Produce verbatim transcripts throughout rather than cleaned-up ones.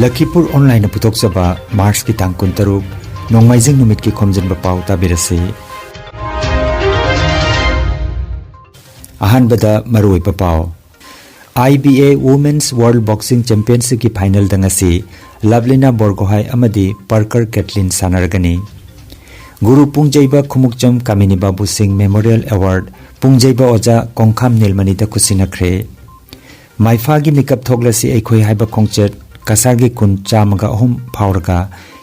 ꯂꯈꯤꯄꯨꯔ ꯑꯣꯟꯂꯥꯏꯟꯅ ꯄꯨꯊꯣꯛꯆꯕ ꯃꯥꯔꯆꯀꯤ ꯇꯥꯡ ꯀꯨꯟꯇꯔꯨꯛ, ꯅꯣꯡꯃꯥꯏꯖꯤꯡ ꯅꯨꯃꯤꯠꯀꯤ ꯈꯣꯝꯖꯤꯟꯕ ꯄꯥꯎ ꯇꯥꯕꯤꯔꯁꯤ꯫ ꯑꯍꯥꯟꯕꯗ ꯃꯔꯨꯑꯣꯏꯕ ꯄꯥꯎ꯫ IBA Women's World Boxing Championshipꯀꯤ finalꯗ ꯉꯁꯤ ꯂꯚꯂꯤꯅꯥ ꯕꯣꯔꯒꯣꯍꯥꯏ ꯑꯃꯗꯤ ꯄꯥꯔꯀꯔ ꯀꯦꯠꯂꯤꯟ ꯁꯥꯟꯅꯔꯒꯅꯤ꯫ ꯒꯨꯔꯨ ꯄꯨꯡꯖꯩꯕ ꯈꯨꯃꯨꯛꯆꯝ ꯀꯥꯃꯤꯅꯤ ꯕꯥꯕꯨ ꯁꯤꯡ Memorial Award ꯄꯨꯡꯖꯩꯕ ꯑꯣꯖꯥ ꯀꯣꯡꯈꯥꯝ ꯅꯤꯜꯃꯅꯤꯗ ꯈꯨꯠꯁꯤꯟꯅꯈ꯭ꯔꯦ꯫ ꯃꯥꯏꯐꯥꯒꯤ ꯃꯤꯀꯞ ꯊꯣꯛꯂꯁꯤ ꯑꯩꯈꯣꯏ ꯍꯥꯏꯕ ꯈꯣꯡꯆꯠ ꯀꯁꯥꯔꯒꯤ ꯈꯨꯟ ꯆꯥꯝꯃꯒ ꯑꯍꯨꯝ ꯐꯥꯎꯔꯒ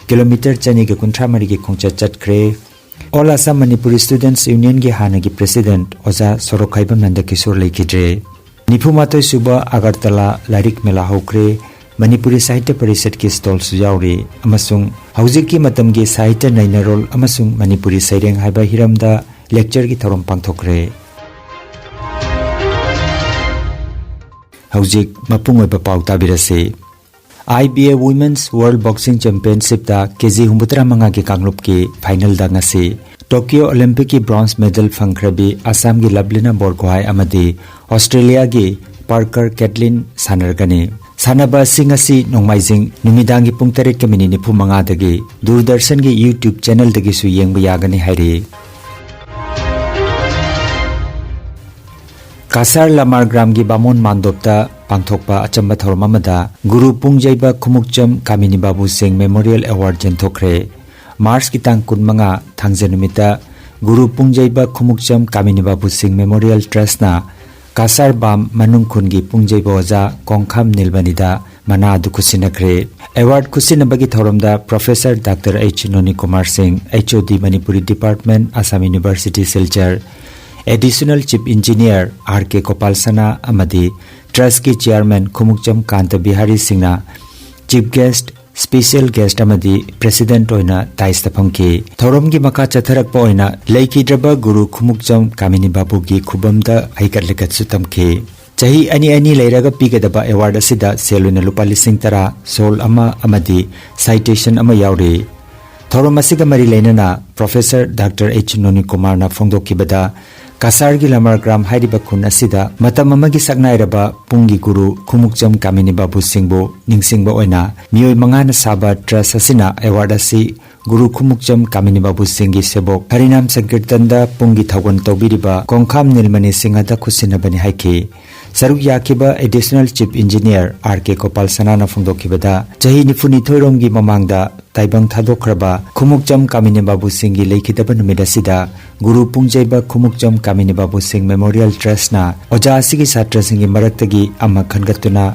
ꯀꯤꯂꯣꯃꯤꯇꯔ ꯆꯅꯤꯒ ꯀꯨꯟꯊ꯭ꯔꯥ ꯃꯔꯤꯒꯤ ꯈꯣꯡꯆꯠ ꯆꯠꯈ꯭ꯔꯦ꯫ All Assam Manipuri Students Unionꯒꯤ ꯍꯥꯟꯅꯒꯤ president ꯑꯣꯖꯥ ꯁꯣꯔꯣꯛꯈꯥꯏꯕꯝ ꯅꯟꯗꯀꯤꯁꯣꯔ ꯂꯩꯈꯤꯗ꯭ꯔꯦ꯫ ꯅꯤꯐꯨꯃꯥꯊꯣꯏ ꯁꯨꯕ ꯑꯒꯔꯇꯂꯥ ꯂꯥꯏꯔꯤꯛ ꯃꯦꯂꯥ ꯍꯧꯈ꯭ꯔꯦ꯫ ꯃꯅꯤꯄꯨꯔꯤ ꯁꯥꯍꯤꯇ꯭ꯌ ꯄꯔꯤꯁꯠꯀꯤ stallꯁꯨ ꯌꯥꯎꯔꯤ ꯑꯃꯁꯨꯡ ꯍꯧꯖꯤꯛꯀꯤ ꯃꯇꯝꯒꯤ ꯁꯥꯍꯤꯇ꯭ꯌ ꯅꯩꯅꯔꯣꯜ ꯑꯃꯁꯨꯡ ꯃꯅꯤꯄꯨꯔꯤ ꯁꯩꯔꯦꯡ ꯍꯥꯏꯕ ꯍꯤꯔꯝꯗ lectureꯒꯤ ꯊꯧꯔꯝ ꯄꯥꯡꯊꯣꯛꯈ꯭ꯔꯦ꯫ ꯍꯧꯖꯤꯛ ꯃꯄꯨꯡ ꯑꯣꯏꯕ ꯄꯥꯎ ꯇꯥꯕꯤꯔꯁꯤ꯫ IBA Women's World Boxing Championshipꯇ KG ꯍꯨꯝꯐꯨꯇꯔꯥ ꯃꯉꯥꯒꯤ ꯀꯥꯡꯂꯨꯞꯀꯤ finalꯗ ꯉꯁꯤ Tokyo Olympicꯀꯤ bronze medal ꯐꯪꯈ꯭ꯔꯕꯤ ꯑꯁꯥꯝꯒꯤ ꯂꯚꯂꯤꯅꯥ ꯕꯣꯔꯒꯣꯍꯥꯏ ꯑꯃꯗꯤ ꯑꯣꯁꯇ꯭ꯔꯦꯂꯤꯌꯥꯒꯤ ꯄꯥꯔꯀꯔ ꯀꯦꯠꯂꯤꯟ ꯁꯥꯟꯅꯔꯒꯅꯤ꯫ ꯁꯥꯟꯅꯕ ꯑꯁꯤ ꯉꯁꯤ ꯅꯣꯡꯃꯥꯏꯖꯤꯡ ꯅꯨꯃꯤꯗꯥꯡꯒꯤ ꯄꯨꯡ ꯇꯔꯦꯠꯀ ꯃꯤꯅꯤꯠ ꯅꯤꯐꯨ ꯃꯉꯥꯗꯒꯤ ꯗꯨꯔꯗꯔꯁꯟꯒꯤ YouTube channelꯗꯒꯤꯁꯨ ꯌꯦꯡꯕ ꯌꯥꯒꯅꯤ ꯍꯥꯏꯔꯤ꯫ ꯀꯁꯥꯔ ꯂꯃꯥꯔꯒ꯭ꯔꯥꯝꯒꯤ ꯕꯥꯃꯣꯟ ꯃꯥꯟꯗꯣꯞꯇ ꯄꯥꯡꯊꯣꯛꯄ ꯑꯆꯝꯕ ꯊꯧꯔꯝ ꯑꯃꯗ ꯒꯨꯔꯨ ꯄꯨꯡꯖꯩꯕ ꯈꯨꯃꯨꯛꯆꯝ ꯀꯥꯃꯤꯅꯤ ꯕꯥꯕꯨ ꯁꯤꯡ Memorial Award ꯌꯦꯟꯊꯣꯛꯈ꯭ꯔꯦ꯫ ꯃꯥꯔꯆꯀꯤ ꯇꯥꯡ ꯀꯨꯟꯃꯉꯥ, ꯊꯥꯡꯖ ꯅꯨꯃꯤꯠꯇ ꯒꯨꯔꯨ ꯄꯨꯡꯖꯩꯕ ꯈꯨꯃꯨꯛꯆꯝ ꯀꯥꯃꯤꯅꯤ ꯕꯥꯕꯨ ꯁꯤꯡ Memorial Trustꯅ ꯀꯁꯥꯔ ꯕꯥꯝ ꯃꯅꯨꯡ ꯈꯨꯟꯒꯤ ꯄꯨꯡꯖꯩꯕ ꯑꯣꯖꯥ ꯀꯣꯡꯈꯥꯝ ꯅꯤꯜꯃꯅꯤꯗ ꯃꯅꯥ ꯑꯗꯨ ꯈꯨꯠꯁꯤꯟꯅꯈ꯭ꯔꯦ꯫ Award ꯈꯨꯠꯁꯤꯟꯅꯕꯒꯤ ꯊꯧꯔꯝꯗ Professor Doctor H ꯅꯣꯅꯤ ꯀꯨꯃꯥꯔ ꯁꯤꯡ, HOD Manipuri Department, Assam University Silchar, Additional Chief Engineer R K Gopal ꯁꯅꯥ ꯑꯃꯗꯤ Trustꯀꯤ Chairman ꯈꯨꯃꯨꯛꯆꯝ ꯀꯥꯟꯇ ꯕꯤꯍꯥꯔꯤ ꯁꯤꯡꯅ Chief Guest, Special Guest ꯑꯃꯗꯤ President ꯑꯣꯏꯅ dais ꯐꯝꯈꯤ꯫ ꯊꯧꯔꯝꯒꯤ ꯃꯈꯥ ꯆꯠꯊꯔꯛꯄ ꯑꯣꯏꯅ ꯂꯩꯈꯤꯗ꯭ꯔꯕ ꯒꯨꯔꯨ ꯈꯨꯃꯨꯛꯆꯝ ꯀꯥꯃꯤꯅꯤ ꯕꯥꯕꯨꯒꯤ ꯈꯨꯕꯝꯗ ꯍꯩꯀꯠ ꯂꯩꯀꯠꯁꯨ ꯇꯝꯈꯤ꯫ ꯆꯍꯤ ꯑꯅꯤ ꯑꯅꯤ ꯂꯩꯔꯒ ꯄꯤꯒꯗꯕ award ꯑꯁꯤꯗ ꯁꯦꯜ ꯑꯣꯏꯅ ꯂꯨꯄꯥ ꯂꯤꯁꯤꯡ ꯇꯔꯥ, shawl ꯑꯃ ꯑꯃꯗꯤ citation ꯑꯃ ꯌꯥꯎꯔꯤ꯫ ꯊꯧꯔꯝ ꯑꯁꯤꯒ ꯃꯔꯤ ꯂꯩꯅꯅ Professor Doctor H ꯅꯣꯅꯤ ꯀꯨꯃꯥꯔꯅ ꯐꯣꯡꯗꯣꯛꯈꯤꯕꯗ, ꯀꯁꯥꯔꯒꯤ ꯂꯃꯔꯒ꯭ꯔꯥꯝ ꯍꯥꯏꯔꯤꯕ ꯈꯨꯟ ꯑꯁꯤꯗ ꯃꯇꯝ ꯑꯃꯒꯤ ꯁꯛꯅꯥꯏꯔꯕ ꯄꯨꯡꯒꯤ ꯒꯨꯔꯨ ꯈꯨꯃꯨꯛꯆꯝ ꯀꯥꯃꯤꯅꯤ ꯕꯥꯕꯨ ꯁꯤꯡꯕꯨ ꯅꯤꯡꯁꯤꯡꯕ ꯑꯣꯏꯅ ꯃꯤꯑꯣꯏ ꯃꯉꯥꯅ ꯁꯥꯕ ꯇ꯭ꯔꯁ ꯑꯁꯤꯅ ꯑꯦꯋꯥꯔꯗ ꯑꯁꯤ ꯒꯨꯔꯨ ꯈꯨꯃꯨꯛꯆꯝ ꯀꯥꯃꯤꯅꯤ ꯕꯥꯕꯨ ꯁꯤꯡꯒꯤ ꯁꯦꯕꯣꯛ ꯍꯔꯤꯅꯥꯝ ꯁꯪꯀꯤꯔꯇꯟꯗ ꯄꯨꯡꯒꯤ ꯊꯧꯒꯜ ꯇꯧꯕꯤꯔꯤꯕ ꯀꯣꯡꯈꯥꯝ ꯅꯤꯜꯃꯅꯤ ꯁꯤꯡꯍꯗ ꯈꯨꯠꯁꯤꯟꯅꯕꯅꯤ ꯍꯥꯏꯈꯤ꯫ ꯁꯔꯨꯛ ꯌꯥꯈꯤꯕ ꯑꯦꯗꯤꯁꯅꯦꯜ ꯆꯤꯐ ꯏꯟꯖꯤꯅꯤꯌꯔ ꯑꯥꯔ ꯀꯦ ꯒꯣꯄꯥꯜ ꯁꯅꯥꯅ ꯐꯣꯡꯗꯣꯛꯈꯤꯕꯗ, ꯆꯍꯤ ꯅꯤꯐꯨꯅꯤꯊꯣꯏ ꯔꯣꯝꯒꯤ ꯃꯃꯥꯡꯗ ꯇꯥꯏꯕꯪ ꯊꯥꯗꯣꯛꯈ꯭ꯔꯕ ꯈꯨꯃꯨꯛꯆꯝ ꯀꯥꯃꯤꯅꯤ ꯕꯥꯕꯨ ꯁꯤꯡꯒꯤ ꯂꯩꯈꯤꯗꯕ ꯅꯨꯃꯤꯠ ꯑꯁꯤꯗ ꯒꯨꯔꯨ ꯄꯨꯡꯖꯩꯕ ꯈꯨꯃꯨꯛꯆꯝ ꯀꯥꯃꯤꯅꯤ ꯕꯥꯕꯨ ꯁꯤꯡ ꯃꯦꯃꯣꯔꯤꯌꯦꯜ ꯇ꯭ꯔꯁꯅ ꯑꯣꯖꯥ ꯑꯁꯤꯒꯤ ꯁꯥꯇ꯭ꯔꯁꯤꯡꯒꯤ ꯃꯔꯛꯇꯒꯤ ꯑꯃ ꯈꯟꯒꯠꯇꯨꯅ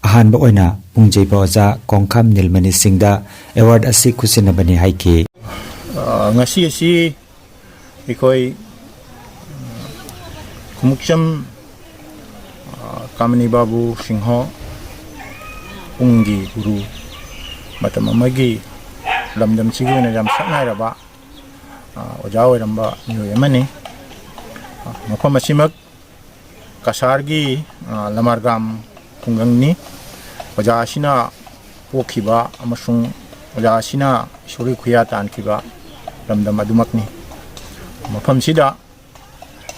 ꯑꯍꯥꯟꯕ ꯑꯣꯏꯅ ꯄꯨꯡꯖꯩꯕ ꯑꯣꯖꯥ ꯀꯣꯡꯈꯥꯝ ꯅꯤꯜꯃꯅꯤ ꯁꯤꯡꯗ ꯑꯦꯋꯥꯔꯗ ꯑꯁꯤ ꯈꯨꯠꯁꯤꯟꯅꯕꯅꯤ ꯍꯥꯏꯈꯤ꯫ ꯑ, ꯉꯁꯤ ꯑꯁꯤ ꯑꯩꯈꯣꯏ ꯈꯨꯃꯨꯛꯆꯝ, ꯑ, ꯀꯥꯃꯤꯅꯤ ꯕꯥꯕꯨ ꯁꯤꯡꯍ ꯄꯨꯡꯒꯤ ꯒꯨꯔꯨ, ꯃꯇꯝ ꯑꯃꯒꯤ ꯂꯝꯗꯝꯁꯤꯒꯤ ꯑꯣꯏꯅ ꯌꯥꯝ ꯁꯛꯅꯥꯏꯔꯕ, ꯑ, ꯑꯣꯖꯥ ꯑꯣꯏꯔꯝꯕ ꯃꯤꯑꯣꯏ ꯑꯃꯅꯤ꯫ ꯑ, ꯃꯐꯝ ꯑꯁꯤꯃꯛ ꯀꯁꯥꯔꯒꯤ, ꯑ, ꯂꯃꯥꯔꯒꯥꯝ ꯈꯨꯡꯒꯪꯅꯤ꯫ ꯑꯣꯖꯥ ꯑꯁꯤꯅ ꯄꯣꯛꯈꯤꯕ ꯑꯃꯁꯨꯡ ꯑꯣꯖꯥ ꯑꯁꯤꯅ ꯏꯁꯣꯔꯒꯤ ꯈꯨꯌꯥ ꯇꯥꯟꯈꯤꯕ ꯂꯝꯗꯝ ꯑꯗꯨꯃꯛꯅꯤ꯫ ꯃꯐꯝꯁꯤꯗ,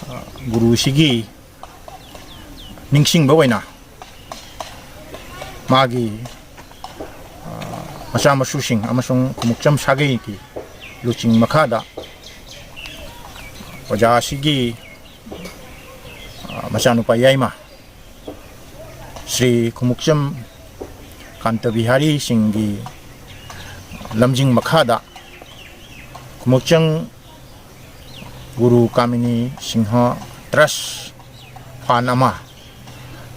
ꯑ, ꯒꯨꯔꯨꯁꯤꯒꯤ ꯅꯤꯡꯁꯤꯡꯕ ꯑꯣꯏꯅ ꯃꯥꯒꯤ, ꯑ, ꯃꯆꯥ ꯃꯁꯨꯁꯤꯡ ꯑꯃꯁꯨꯡ ꯈꯨꯃꯨꯛꯆꯝ ꯁꯥꯒꯩꯒꯤ ꯂꯨꯆꯤꯡ ꯃꯈꯥꯗ ꯑꯣꯖꯥ ꯑꯁꯤꯒꯤ, ꯑ, ꯃꯆꯥꯅꯨꯄꯥ ꯌꯥꯏꯃ ꯁ꯭ꯔꯤ ꯈꯨꯃꯨꯛꯆꯝ ꯀꯥꯟꯇ ꯕꯤꯍꯥꯔꯤ ꯁꯤꯡꯒꯤ ꯂꯝꯖꯤꯡ ꯃꯈꯥꯗ ꯈꯨꯃꯨꯛꯆꯝ ꯒꯨꯔꯨ ꯀꯥꯃꯤꯅꯤ ꯁꯤꯡꯍ ꯇ꯭ꯔꯁ ꯐꯟ ꯑꯃ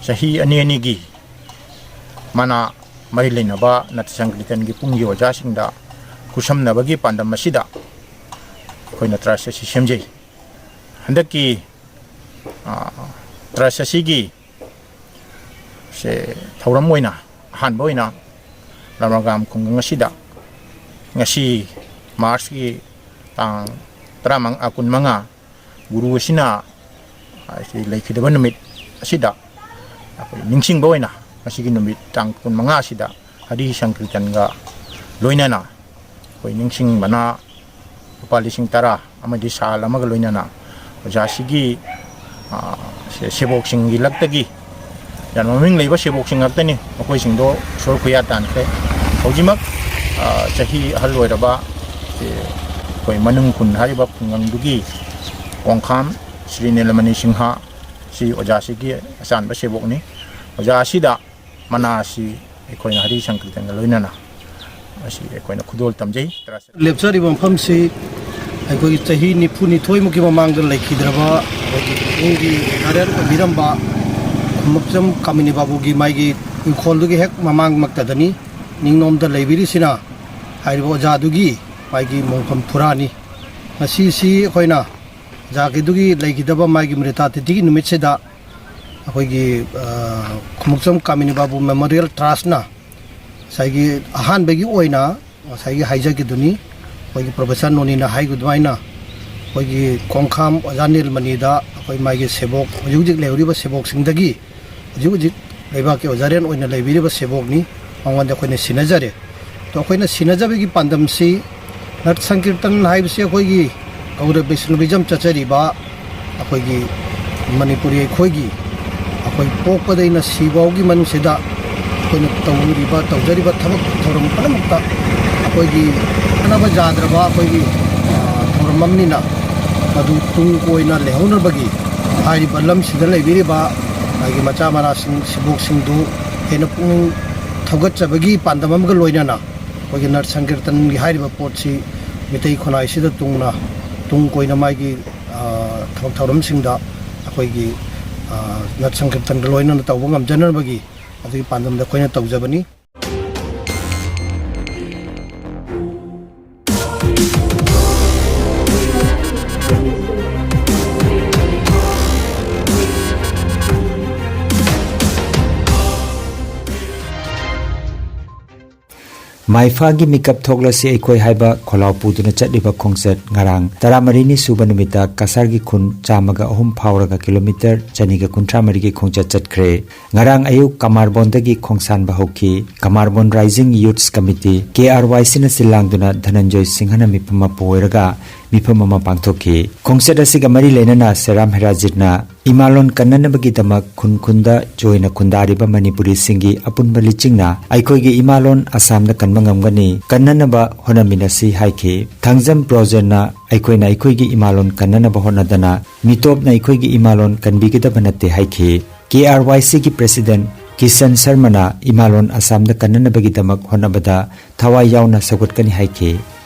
ꯆꯍꯤ ꯑꯅꯤ ꯑꯅꯤꯒꯤ ꯃꯅꯥ ꯃꯔꯤ ꯂꯩꯅꯕ ꯅꯥꯇ꯭ꯌ ꯁꯪꯀꯤꯔꯇꯟꯒꯤ ꯄꯨꯡꯒꯤ ꯑꯣꯖꯥꯁꯤꯡꯗ ꯈꯨꯠꯁꯝꯅꯕꯒꯤ ꯄꯥꯟꯗꯝ ꯑꯁꯤꯗ ꯑꯩꯈꯣꯏꯅ ꯇ꯭ꯔꯁ ꯑꯁꯤ ꯁꯦꯝꯖꯩ꯫ ꯍꯟꯗꯛꯀꯤ, ꯑ, ꯇ꯭ꯔꯁ ꯑꯁꯤꯒꯤ ꯁꯦ ꯊꯧꯔꯝ ꯑꯣꯏꯅ ꯑꯍꯥꯟꯕ ꯑꯣꯏꯅ ꯂꯃꯔꯒꯥꯝ ꯈꯨꯡꯒꯪ ꯑꯁꯤꯗ ꯉꯁꯤ ꯃꯥꯔꯁꯀꯤ ꯇꯥꯡ ꯇꯔꯥꯃꯉꯥ, ꯀꯨꯟꯃꯉꯥ, ꯒꯨꯔꯨ ꯑꯁꯤꯅ, ꯑ, ꯁꯤ ꯂꯩꯈꯤꯗꯕ ꯅꯨꯃꯤꯠ ꯑꯁꯤꯗ ꯑꯩꯈꯣꯏ ꯅꯤꯡꯁꯤꯡꯕ ꯑꯣꯏꯅ ꯉꯁꯤꯒꯤ ꯅꯨꯃꯤꯠ ꯇꯥꯡ ꯀꯨꯟꯃꯉꯥ ꯑꯁꯤꯗ ꯍꯔꯤ ꯁꯪꯀꯤꯔꯇꯟꯒ ꯂꯣꯏꯅꯅ ꯑꯩꯈꯣꯏ ꯅꯤꯡꯁꯤꯡꯕꯅ ꯂꯨꯄꯥ ꯂꯤꯁꯤꯡ ꯇꯔꯥ ꯑꯃꯗꯤ ꯁꯥꯜ ꯑꯃꯒ ꯂꯣꯏꯅꯅ ꯑꯣꯖꯥꯁꯤꯒꯤ, ꯑ, ꯁꯦ-, ꯁꯦꯕꯣꯛꯁꯤꯡꯒꯤ ꯂꯛꯇꯒꯤ ꯌꯥꯝꯅ ꯃꯃꯤꯡ ꯂꯩꯕ ꯁꯦꯕꯣꯛꯁꯤꯡ ꯉꯥꯛꯇꯅꯤ꯫ ꯃꯈꯣꯏꯁꯤꯡꯗꯣ ꯏꯁꯣꯔ ꯈꯨꯌꯥ ꯇꯥꯟꯈ꯭ꯔꯦ꯫ ꯍꯧꯖꯤꯛꯃꯛ, ꯑ, ꯆꯍꯤ ꯑꯍꯜ ꯑꯣꯏꯔꯕ, ꯑꯦ, ꯑꯩꯈꯣꯏ ꯃꯅꯨꯡ ꯈꯨꯟ ꯍꯥꯏꯔꯤꯕ ꯈꯨꯡꯒꯪꯗꯨꯒꯤ ꯀꯣꯡꯈꯥꯝ ꯁ꯭ꯔꯤ ꯅꯤꯂꯃꯅꯤ ꯁꯤꯡꯍ ꯁꯤ ꯑꯣꯖꯥꯁꯤꯒꯤ ꯑꯆꯥꯟꯕ ꯁꯦꯕꯣꯛꯅꯤ꯫ ꯑꯣꯖꯥ ꯑꯁꯤꯗ ꯃꯅꯥ ꯑꯁꯤ ꯑꯩꯈꯣꯏꯅ ꯍꯔꯤ ꯁꯪꯀ꯭ꯔꯤꯇꯟꯒ ꯂꯣꯏꯅꯅ ꯑꯁꯤ ꯑꯩꯈꯣꯏꯅ ꯈꯨꯗꯣꯜ ꯇꯝꯖꯩ꯫ ꯂꯦꯞꯆꯔꯤꯕ ꯃꯐꯝꯁꯤ ꯑꯩꯈꯣꯏꯒꯤ ꯆꯍꯤ ꯅꯤꯐꯨ ꯅꯤꯊꯣꯏꯃꯨꯛꯀꯤ ꯃꯃꯥꯡꯗ ꯂꯩꯈꯤꯗ꯭ꯔꯕ ꯑꯩꯈꯣꯏꯒꯤ ꯏꯃꯨꯡꯒꯤ ꯒꯥꯔꯗꯤꯌꯟ ꯑꯣꯏꯕꯤꯔꯝꯕ ꯈꯨꯃꯛꯆꯝ ꯀꯥꯃꯤꯅꯤ ꯕꯥꯕꯨꯒꯤ ꯃꯥꯒꯤ ꯏꯪꯈꯣꯜꯗꯨꯒꯤ ꯍꯦꯛ ꯃꯃꯥꯡꯃꯛꯇꯗꯅꯤ꯫ ꯅꯤꯡꯅꯣꯝꯗ ꯂꯩꯕꯤꯔꯤꯁꯤꯅ ꯍꯥꯏꯔꯤꯕ ꯑꯣꯖꯥꯗꯨꯒꯤ ꯃꯥꯒꯤ ꯃꯣꯡꯐꯝ ꯐꯨꯔꯥꯅꯤ꯫ ꯉꯁꯤꯁꯤ ꯑꯩꯈꯣꯏꯅ ꯑꯣꯖꯥꯒꯤꯗꯨꯒꯤ ꯂꯩꯈꯤꯗꯕ ꯃꯥꯒꯤ ꯃ꯭ꯔꯤꯇꯥ ꯇꯤꯊꯤꯒꯤ ꯅꯨꯃꯤꯠꯁꯤꯗ ꯑꯩꯈꯣꯏꯒꯤ, ꯑ, ꯈꯨꯃꯛꯆꯝ ꯀꯥꯃꯤꯅꯤ ꯕꯥꯕꯨ ꯃꯦꯃꯣꯔꯤꯌꯦꯜ ꯇ꯭ꯔꯁꯅ ꯉꯁꯥꯏꯒꯤ ꯑꯍꯥꯟꯕꯒꯤ ꯑꯣꯏꯅ ꯉꯁꯥꯏꯒꯤ ꯍꯥꯏꯖꯈꯤꯗꯨꯅꯤ, ꯑꯩꯈꯣꯏꯒꯤ ꯄ꯭ꯔꯣꯐꯦꯁꯔ ꯅꯣꯅꯤꯅ ꯍꯥꯏꯈꯤꯕ ꯑꯗꯨꯃꯥꯏꯅ ꯑꯩꯈꯣꯏꯒꯤ ꯈꯣꯡꯈꯥꯝ ꯑꯣꯖꯥ ꯅꯤꯜꯃꯅꯤꯗ ꯑꯩꯈꯣꯏ ꯃꯥꯒꯤ ꯁꯦꯕꯣꯛ, ꯍꯧꯖꯤꯛ ꯍꯧꯖꯤꯛ ꯂꯩꯍꯧꯔꯤꯕ ꯁꯦꯕꯣꯛꯁꯤꯡꯗꯒꯤ ꯍꯧꯖꯤꯛ ꯍꯧꯖꯤꯛ ꯂꯩꯕꯥꯛꯀꯤ ꯑꯣꯖꯥꯔꯦꯟ ꯑꯣꯏꯅ ꯂꯩꯕꯤꯔꯤꯕ ꯁꯦꯕꯣꯛꯅꯤ, ꯃꯉꯣꯟꯗ ꯑꯩꯈꯣꯏꯅ ꯁꯤꯟꯅꯖꯔꯦ꯫ ꯑꯗꯣ ꯑꯩꯈꯣꯏꯅ ꯁꯤꯟꯅꯖꯕꯒꯤ ꯄꯥꯟꯗꯝꯁꯤ ꯅꯠ ꯁꯪꯀꯤꯔꯇꯟ ꯍꯥꯏꯕꯁꯤ ꯑꯩꯈꯣꯏꯒꯤ ꯒꯧꯔ ꯕꯩꯁꯅꯕꯤꯖꯝ ꯆꯠꯆꯔꯤꯕ ꯑꯩꯈꯣꯏꯒꯤ ꯃꯅꯤꯄꯨꯔꯤ ꯑꯩꯈꯣꯏꯒꯤ, ꯑꯩꯈꯣꯏ ꯄꯣꯛꯄꯗꯩꯅ ꯁꯤꯐꯥꯎꯒꯤ ꯃꯅꯨꯡꯁꯤꯗ ꯑꯩꯈꯣꯏꯅ ꯇꯧꯔꯤꯕ, ꯇꯧꯖꯔꯤꯕ ꯊꯕꯛ ꯊꯧꯔꯝ ꯄꯨꯝꯅꯃꯛꯇ ꯑꯩꯈꯣꯏꯒꯤ ꯀꯥꯟꯅꯕ ꯌꯥꯗ꯭ꯔꯕ ꯑꯩꯈꯣꯏꯒꯤ, ꯑ, ꯊꯧꯔꯝ ꯑꯃꯅꯤꯅ ꯃꯗꯨ ꯇꯨꯡ ꯀꯣꯏꯅ ꯂꯩꯍꯧꯅꯕꯒꯤ ꯍꯥꯏꯔꯤꯕ ꯂꯝꯁꯤꯗ ꯂꯩꯕꯤꯔꯤꯕ ꯑꯩꯒꯤ ꯃꯆꯥ ꯃꯔꯥꯁꯤꯡ, ꯁꯤꯕꯣꯛꯁꯤꯡꯗꯨ ꯍꯦꯟꯅ ꯄꯨꯛꯅꯤꯡ ꯊꯧꯒꯠꯆꯕꯒꯤ ꯄꯥꯟꯗꯝ ꯑꯃꯒ ꯂꯣꯏꯅꯅ ꯑꯩꯈꯣꯏꯒꯤ ꯅꯠ ꯁꯪꯀꯤꯔꯇꯟꯒꯤ ꯍꯥꯏꯔꯤꯕ ꯄꯣꯠꯁꯤ ꯃꯤꯇꯩ ꯈꯨꯟꯅꯥꯏꯁꯤꯗ ꯇꯨꯡꯅ, ꯇꯨꯡ ꯀꯣꯏꯅ ꯃꯥꯒꯤ, ꯑ, ꯊꯕꯛ ꯊꯧꯔꯝꯁꯤꯡꯗ ꯑꯩꯈꯣꯏꯒꯤ, ꯑ, ꯅꯠ ꯁꯪꯀꯤꯔꯇꯟꯒ ꯂꯣꯏꯅꯅ ꯇꯧꯕ ꯉꯝꯖꯅꯕꯒꯤ ꯑꯗꯨꯒꯤ ꯄꯥꯟꯗꯝꯗ ꯑꯩꯈꯣꯏꯅ ꯇꯧꯖꯕꯅꯤ꯫ ꯃꯥꯏꯐꯥꯒꯤ ꯃꯤꯀꯞ ꯊꯣꯛꯂꯁꯤ ꯑꯩꯈꯣꯏ ꯍꯥꯏꯕ ꯈꯣꯜꯂꯥꯎ ꯄꯨꯗꯨꯅ ꯆꯠꯂꯤꯕ ꯈꯣꯡꯆꯠ ꯉꯔꯥꯡ ꯇꯔꯥꯃꯔꯤꯅꯤ ꯁꯨꯕ ꯅꯨꯃꯤꯠꯇ ꯀꯁꯥꯔꯒꯤ ꯈꯨꯟ ꯆꯥꯝꯃꯒ ꯑꯍꯨꯝ ꯐꯥꯎꯔꯒ ꯀꯤꯂꯣꯃꯤꯇꯔ ꯆꯅꯤꯒ ꯀꯨꯟꯊ꯭ꯔꯥ ꯃꯔꯤꯒꯤ ꯈꯣꯡꯆꯠ ꯆꯠꯈ꯭ꯔꯦ꯫ ꯉꯔꯥꯡ ꯑꯌꯨꯛ ꯀꯃꯥꯔꯕꯣꯟꯗꯒꯤ ꯈꯣꯡꯁꯥꯟꯕ ꯍꯧꯈꯤ꯫ ꯀꯃꯥꯔꯕꯣꯟ Rising Youths Committee, K R Y C ꯅ ꯁꯤꯜ ꯂꯥꯡꯗꯨꯅ ꯙꯅꯟꯖꯣꯏ ꯁꯤꯡꯍꯅ ꯃꯤꯐꯝ ꯑꯃ ꯄꯨ ꯑꯣꯏꯔꯒ ꯃꯤꯐꯝ ꯑꯃ ꯄꯥꯡꯊꯣꯛꯈꯤ꯫ ꯈꯣꯡꯆꯠ ꯑꯁꯤꯒ ꯃꯔꯤ ꯂꯩꯅꯅ ꯁꯦꯔꯥꯝ ꯍꯦꯔꯥꯖꯤꯠꯅ ꯏꯃꯥꯂꯣꯟ ꯀꯟꯅꯅꯕꯒꯤꯗꯃꯛ ꯈꯨꯟ ꯈꯨꯟꯗ ꯖꯣꯏꯅ ꯈꯨꯟꯗꯥꯔꯤꯕ ꯃꯅꯤꯄꯨꯔꯤꯁꯤꯡꯒꯤ ꯑꯄꯨꯟꯕ ꯂꯤꯆꯤꯡꯅ ꯑꯩꯈꯣꯏꯒꯤ ꯏꯃꯥꯂꯣꯟ ꯑꯁꯥꯝꯗ ꯀꯟꯕ ꯉꯝꯒꯅꯤ, ꯀꯟꯅꯅꯕ ꯍꯣꯠꯅꯃꯤꯟꯅꯁꯤ ꯍꯥꯏꯈꯤ꯫ ꯊꯥꯡꯖꯝ ꯕ꯭ꯔꯣꯖꯦꯟꯅ ꯑꯩꯈꯣꯏꯅ ꯑꯩꯈꯣꯏꯒꯤ ꯏꯃꯥꯂꯣꯟ ꯀꯟꯅꯅꯕ ꯍꯣꯠꯅꯗꯅ ꯃꯤꯇꯣꯞꯅ ꯑꯩꯈꯣꯏꯒꯤ ꯏꯃꯥꯂꯣꯟ ꯀꯟꯕꯤꯒꯗꯕ ꯅꯠꯇꯦ ꯍꯥꯏꯈꯤ꯫ K R Y C ꯒꯤ President ꯀꯤꯁꯟ ꯁꯔꯃꯅ ꯏꯃꯥꯂꯣꯟ ꯑꯁꯥꯝꯗ ꯀꯟꯅꯅꯕꯒꯤꯗꯃꯛ ꯍꯣꯠꯅꯕꯗ ꯊꯋꯥꯏ ꯌꯥꯎꯅ ꯁꯧꯒꯠꯀꯅꯤ ꯍꯥꯏꯈꯤ꯫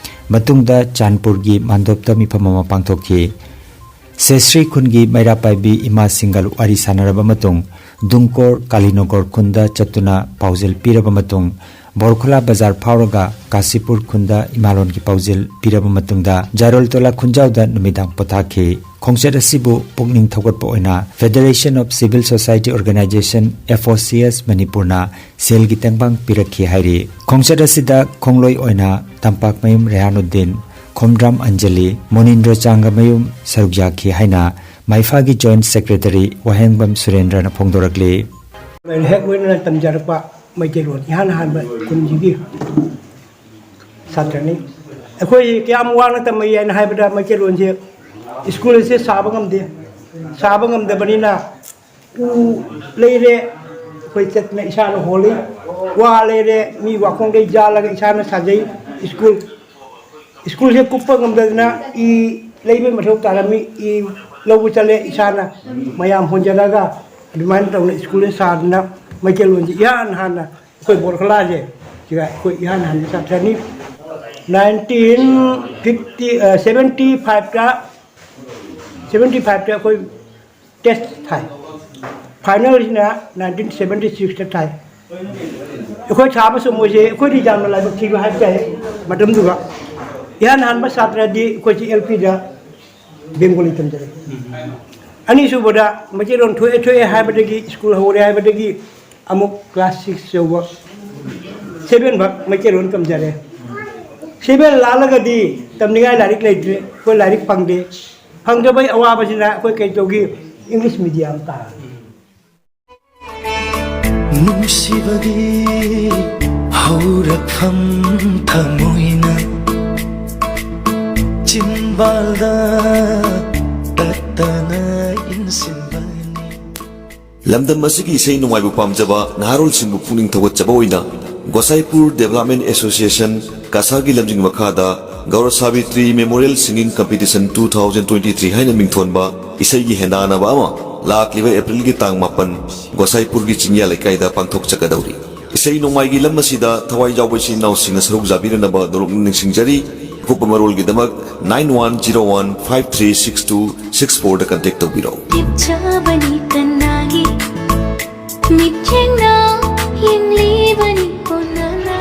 ꯃꯇꯨꯡꯗ ꯆꯥꯟꯄꯨꯔꯒꯤ ꯃꯥꯟꯗꯣꯞꯇ ꯃꯤꯐꯝ ꯑꯃ ꯄꯥꯡꯊꯣꯛꯈꯤ꯫ ꯁꯦꯁ꯭ꯔꯤ ꯈꯨꯟꯒꯤ ꯃꯩꯔꯥ ꯄꯥꯏꯕꯤ ꯏꯃꯥꯁꯤꯡꯒ ꯋꯥꯔꯤ ꯁꯥꯟꯅꯔꯕ ꯃꯇꯨꯡ, ꯗꯨꯡꯀꯣꯔ ꯀꯥꯂꯤꯅꯣꯒꯣꯔ ꯈꯨꯟꯗ ꯆꯠꯇꯨꯅ ꯄꯥꯎꯖꯦꯜ ꯄꯤꯔꯕ ꯃꯇꯨꯡ, ꯕꯣꯔꯈꯨꯂꯥ ꯕꯖꯥꯔ ꯐꯥꯎꯔꯒ ꯀꯥꯁꯤꯄꯨꯔ ꯈꯨꯟꯗ ꯏꯃꯥꯂꯣꯟꯒꯤ ꯄꯥꯎꯖꯦꯜ ꯄꯤꯔꯕ ꯃꯇꯨꯡꯗ, ꯖꯥꯔꯣꯜꯇꯣꯂꯥ ꯈꯨꯟꯖꯥꯎꯗ ꯅꯨꯃꯤꯗꯥꯡ ꯄꯣꯊꯥꯈꯤ꯫ ꯈꯣꯡꯆꯠ ꯑꯁꯤꯕꯨ ꯄꯨꯛꯅꯤꯡ ꯊꯧꯒꯠꯄ ꯑꯣꯏꯅ Federation of Civil Society Organization, F O C S, ꯃꯅꯤꯄꯨꯔꯅ ꯁꯦꯜꯒꯤ ꯇꯦꯡꯕꯥꯡ ꯄꯤꯔꯛꯈꯤ ꯍꯥꯏꯔꯤ꯫ ꯈꯣꯡꯆꯠ ꯑꯁꯤꯗ ꯈꯣꯡꯂꯣꯏ ꯑꯣꯏꯅ ꯇꯝꯄꯥꯛꯃꯌꯨꯝ ꯔꯦꯍꯥꯅꯨꯗꯤꯟ, ꯈꯣꯝꯗ꯭ꯔꯥꯝ ꯑꯟꯖꯂꯤ, ꯃꯣꯅꯤꯟꯗ꯭ꯔꯣ ꯆꯥꯡꯒꯃꯌꯨꯝ ꯁꯔꯨꯛ ꯌꯥꯈꯤ ꯍꯥꯏꯅ ꯃꯥꯏꯐꯥꯒꯤ Joint Secretary ꯋꯥꯍꯦꯡꯕꯝ ꯁꯨꯔꯦꯟꯗ꯭ꯔꯅ ꯐꯣꯡꯗꯣꯔꯛꯂꯤ꯫ ꯍꯦꯛ ꯂꯣꯏꯅꯅ ꯇꯝꯖꯔꯛꯄ ꯃꯩꯇꯩꯂꯣꯟ ꯏꯍꯥꯟ ꯍꯥꯟꯕ ꯈꯨꯟꯁꯤꯒꯤ ꯁꯥꯇ꯭ꯔꯅꯤ꯫ ꯑꯩꯈꯣꯏ ꯀꯌꯥꯝ ꯋꯥꯅ ꯇꯝꯃꯛꯏ ꯍꯥꯏꯅ ꯍꯥꯏꯕꯗ, ꯃꯩꯇꯩꯂꯣꯟꯁꯦ ꯁ꯭ꯀꯨꯜ ꯑꯁꯦ ꯁꯥꯕ ꯉꯝꯗꯦ꯫ ꯁꯥꯕ ꯉꯝꯗꯕꯅꯤꯅ ꯎ ꯂꯩꯔꯦ, ꯑꯩꯈꯣꯏ ꯆꯠꯇꯅ ꯏꯁꯥꯅ ꯍꯣꯜꯂꯤ꯫ ꯋꯥ ꯂꯩꯔꯦ, ꯃꯤ ꯋꯥꯈꯣꯡꯗꯩ ꯌꯥꯜꯂꯒ ꯏꯁꯥꯅ ꯁꯥꯖꯩ꯫ ꯁ꯭ꯀꯨꯜ ꯁ꯭ꯀꯨꯜꯁꯦ ꯀꯨꯞꯄ ꯉꯝꯗꯗꯅ ꯏ ꯂꯩꯕꯩ ꯃꯊꯧ ꯇꯥꯔꯝꯃꯤ꯫ ꯏ ꯂꯧꯕ ꯆꯠꯂꯦ ꯏꯁꯥꯅ, ꯃꯌꯥꯝ ꯍꯣꯟꯖꯔꯒ ꯑꯗꯨꯃꯥꯏꯅ ꯇꯧꯅ ꯁ꯭ꯀꯨꯜꯁꯦ ꯁꯥꯗꯅ ꯃꯩꯇꯩꯂꯣꯟꯁꯦ ꯏꯍꯥꯟ ꯍꯥꯟꯅ ꯑꯩꯈꯣꯏ ꯕꯣꯔꯈꯂꯥꯁꯦ ꯁꯤꯗ ꯑꯩꯈꯣꯏ ꯏꯍꯥꯟ ꯍꯥꯟꯕ ꯁꯥꯇ꯭ꯔꯅꯤ꯫ ꯅꯥꯏꯟꯇꯤꯟ ꯐꯤꯐꯇꯤ, ꯁꯦꯚꯦꯟꯇꯤ ꯐꯥꯏꯚꯇ, ꯁꯦꯚꯦꯟꯇꯤ ꯐꯥꯏꯚꯇ ꯑꯩꯈꯣꯏ ꯇꯦꯁ ꯊꯥꯏ꯫ ꯐꯥꯏꯅꯦꯜꯁꯤꯅ ꯅꯥꯏꯟꯇꯤꯟ ꯁꯦꯚꯦꯟꯇꯤ ꯁꯤꯛꯁꯇ ꯊꯥꯏ꯫ ꯑꯩꯈꯣꯏ ꯊꯥꯕꯁꯨ ꯃꯣꯏꯁꯦ ꯑꯩꯈꯣꯏꯗꯤ ꯌꯥꯝꯅ ꯂꯥꯏꯕꯛ ꯊꯤꯕ ꯍꯥꯏꯕ ꯇꯥꯏ꯫ ꯃꯇꯝꯗꯨꯗ ꯏꯍꯥꯟ ꯍꯥꯟꯕ ꯁꯥꯇ꯭ꯔꯗꯤ ꯑꯩꯈꯣꯏꯁꯤ ꯑꯦꯜ ꯄꯤꯗ ꯕꯦꯡꯒꯣꯂꯤ ꯇꯝꯖꯔꯛꯏ꯫ ꯑꯅꯤꯁꯨꯕꯗ ꯃꯩꯇꯩꯂꯣꯟ ꯊꯣꯛꯑꯦ ꯊꯣꯛꯑꯦ ꯍꯥꯏꯕꯗꯒꯤ, ꯁ꯭ꯀꯨꯜ ꯍꯧꯔꯦ ꯍꯥꯏꯕꯗꯒꯤ ꯑꯃꯨꯛ ꯀ꯭ꯂꯥꯁ ꯁꯤꯛꯁ ꯌꯧꯕ ꯁꯦꯚꯦꯟ ꯐꯥꯎ ꯃꯩꯇꯩꯂꯣꯟ ꯇꯝꯖꯔꯦ꯫ ꯁꯦꯚꯦꯟ ꯂꯥꯜꯂꯒꯗꯤ ꯇꯝꯅꯤꯡꯉꯥꯏ ꯂꯥꯏꯔꯤꯛ ꯂꯩꯇ꯭ꯔꯦ, ꯑꯩꯈꯣꯏ ꯂꯥꯏꯔꯤꯛ ꯐꯪꯗꯦ꯫ ꯐꯪꯗꯕꯩ ꯑꯋꯥꯕꯁꯤꯅ ꯑꯩꯈꯣꯏ ꯀꯩ ꯇꯧꯈꯤ? ꯏꯪꯂꯤꯁ ꯃꯤꯗꯤꯌꯝ ꯇꯥꯔꯦ꯫ ꯅꯨꯡꯁꯤꯕꯒꯤ ꯍꯧꯔꯛꯐꯝ ꯊꯃꯣꯏꯅ ꯆꯤꯝꯕꯥꯜꯗ ꯇꯠꯇꯅ ꯏꯟꯁꯤꯟꯕꯅꯤ꯫ ꯂꯝꯗꯝ ꯑꯁꯤꯒꯤ ꯏꯁꯩ ꯅꯣꯡꯃꯥꯏꯕꯨ ꯄꯥꯝꯖꯕ ꯅꯍꯥꯔꯣꯜꯁꯤꯡꯕꯨ ꯄꯨꯛꯅꯤꯡ ꯊꯧꯒꯠꯆꯕ ꯑꯣꯏꯅ ꯒꯣꯁꯥꯏꯄꯨꯔ ꯗꯦꯕꯂꯞꯃꯦꯟ ꯑꯦꯁꯣꯁꯤꯌꯦꯁꯟ ꯀꯁꯥꯔꯒꯤ ꯂꯝꯖꯤꯡ ꯃꯈꯥꯗ Gour Sabitri memorial singing competition two thousand twenty three ꯍꯥꯏꯅ ꯃꯤꯡꯊꯣꯟꯕ ꯏꯁꯩꯒꯤ ꯍꯦꯟꯗꯥꯟꯅꯕ ꯑꯃ ꯂꯥꯛꯂꯤꯕ ꯑꯦꯄ꯭ꯔꯤꯜꯒꯤ ꯇꯥꯡ ꯃꯥꯄꯟ ꯒꯣꯁꯥꯏꯄꯨꯔꯒꯤ ꯆꯤꯡꯌꯥ ꯂꯩꯀꯥꯏꯗ ꯄꯥꯡꯊꯣꯛꯆꯒꯗꯧꯔꯤ꯫ ꯏꯁꯩ ꯅꯣꯡꯃꯥꯏꯒꯤ ꯂꯝ ꯑꯁꯤꯗ ꯊꯋꯥꯏ ꯌꯥꯎꯕ ꯏꯆꯤꯟ ꯏꯅꯥꯎꯁꯤꯡꯅ ꯁꯔꯨꯛ ꯌꯥꯕꯤꯔꯅꯕ ꯅꯣꯂꯨꯛꯅ ꯅꯤꯡꯁꯤꯡꯖꯔꯤ꯫ ꯑꯀꯨꯞꯄ ꯃꯔꯣꯜꯒꯤꯗꯃꯛ nine one zero one five three six two six four ꯗ contact ꯇꯧꯕꯤꯔꯛꯎ꯫ ꯂꯦꯞꯆꯕꯅꯤ ꯀꯅꯥꯒꯤ ꯃꯤꯠꯌꯦꯡꯅ ꯌꯦꯡꯂꯤꯕꯅꯤ ꯀꯣꯟꯅꯅ꯫